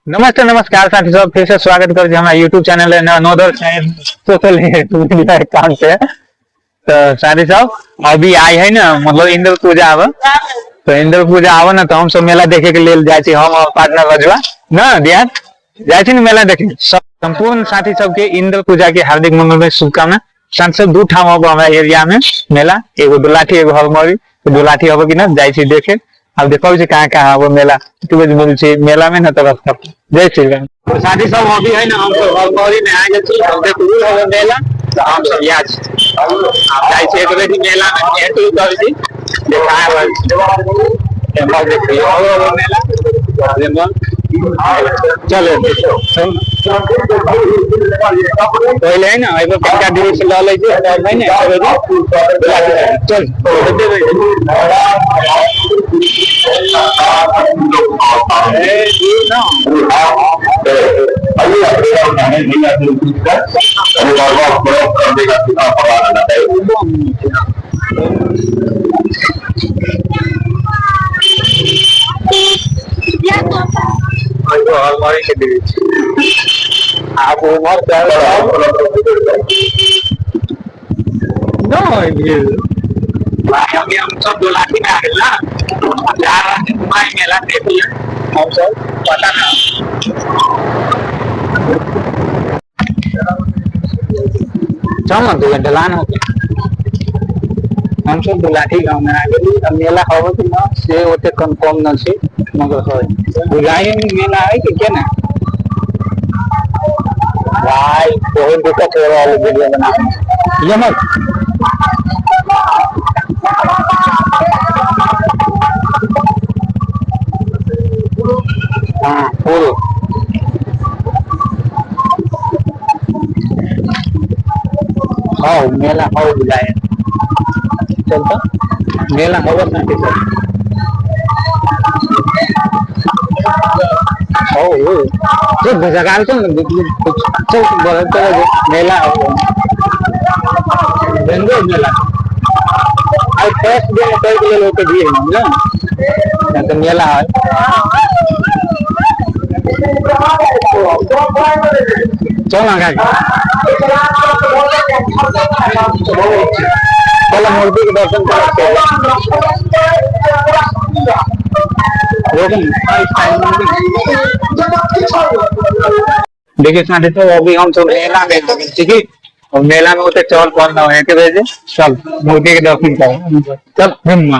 नमस्ते नमस्कार साथी सब, फिर से स्वागत कर हमारा यूट्यूब चैनल है नोदर सोशल मीडिया अकाउंट से। तो साथी सब अभी आई है ना मतलब इंद्र पूजा आब, तो इंद्र पूजा आब ना तो हम सब मेला देखे के लेल जाए छी, हम और पार्टनर रजुआ ना ध्यान जाए छी ना मेला देखे। सब संपूर्ण साथी सबके इंद्र पूजा के हार्दिक मंगलमय शुभकामना। साथी सब दू ठाम अब हमारा एरिया में मेला, एगो दुलाठी एगो हरमरी। तो दुलाठी अब कि ना जाए छी देखे, अब देखो जे कहाँ कहाँ अब मेला तू बज मिल छी मेला में ना तो रास्ता। जय श्री राम। तो साथी सब अभी है ना हम सब हरमरी में आ गेल छी, हम देखू अब मेला तो हम सब यहाँ छी। आप जाए छी एक बेरी मेला में एंट्री कर छी देखा रहल छी। एम्हर देखियौ और मेला एम्हर चलो पहिले है ना एगो कनिका दूर से लऽ लै छी है ने चल के बीच आप उमर अभी हम सब दुलाठी में आ गए ना, जा रहे हैं घुमाए मेला देखिए हम सब पता ना। चल ना तू ढलान हो गया। हम सब दुलाठी गांव में आ गेली। अब मेला होबे कि ना से ओते कंफर्म न छै, मगर है बुझाई में मेला है कि केना भाई बहुत दिक्कत हो रहा है वीडियो बनाने में। ये मत हाँ फूल हाँ मेला हो बुझाए चलता मेला होगा साथी सब हो जो जगह चल चल चल चल मेला हो बेंगलोर मेला आई फर्स्ट दिन कर के लिए होते भीड़ ना ना तो मेला है। चल ना गाड़ी चलो मूर्ति के दर्शन करो। देखिए साथी तो अभी हम सब मेला में आ गेल छी की, और मेला में ओते चल पल न है के भेजे चल मूर्ति के दर्शन करो चल हिम्मा।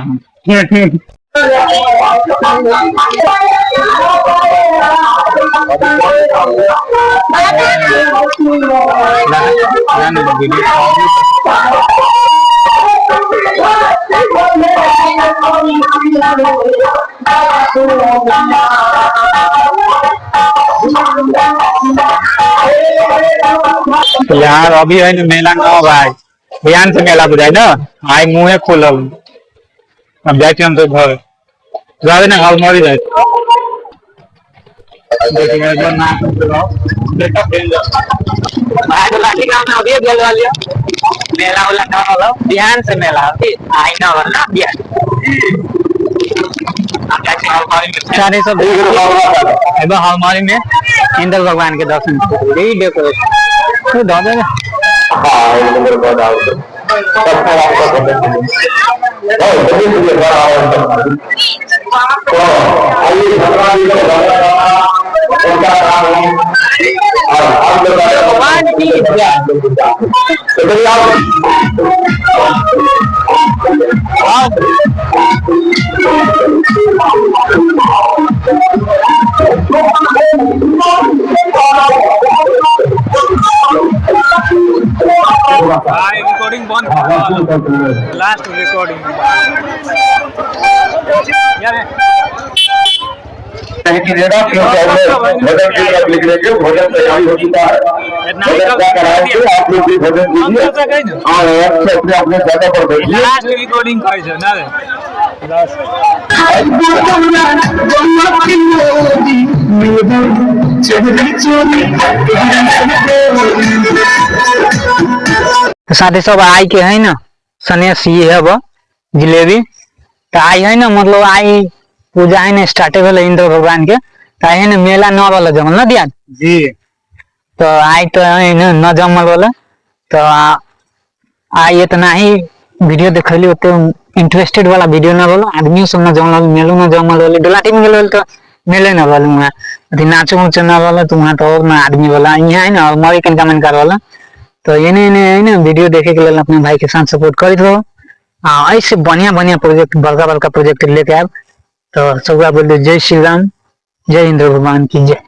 यार अभी है ना मेला न भाई ध्यान से मेला बुझाई ना आई मुँहे खोलल। अब जाए हम सब घर जाबे ना घर मरी जाए। मेला वाला ना होलो ध्यान से मेला आई ना होला ध्यान। सारे सब एगो हलमारी में इंद्र भगवान के दर्शन यही डेकोरेशन तो दादा ने हाँ एक नंबर बहुत आओ सबको आपका भोजन तो आइए भगवान जी को उनका नाम और हम लोग भगवान की जय। तो चलिए आप भाई रिकॉर्डिंग बंद लास्ट रिकॉर्डिंग भोजन की लिख लेंगे, भोजन तैयारी हो चुका है, भोजन क्या कराएंगे आप लोग भी भोजन कीजिए और अपने अपने जगह पर बैठिए। लास्ट रिकॉर्डिंग करै छै ना रे। साथी सब आई के है ना सनेस ये है वो जिलेबी। तो आई है ना मतलब आई पूजा है ना स्टार्टे भेलै इंद्र भगवान के, तऽ एहन मेला न रहल जमल न दिया। जी। तऽ आइ तऽ एहन न जमल रहल। तऽ आइ इतना ही वीडियो देखली, ओते इंटरेस्टेड वाला वीडियो न रहल, आदमियों सब न जमल रहल, मेलो न जमल रहल। डोलाटी में गेल रहल तऽ मेले न रहल, वहाँ अथी नाचो उचो न रहल, तऽ वहाँ तऽ और न आदमी वाला यहाँ है न मरे कनका मनका रहल। तो एने एने है ना वीडियो देखे के लेल अपने भाई के साथ सपोर्ट करैत रहो। आ ऐसे बढ़िया बढ़िया प्रोजेक्ट, बड़का बड़का प्रोजेक्ट लेके आयब। तो सब बोल दे जय श्री राम, जय इंद्र भगवान की जय।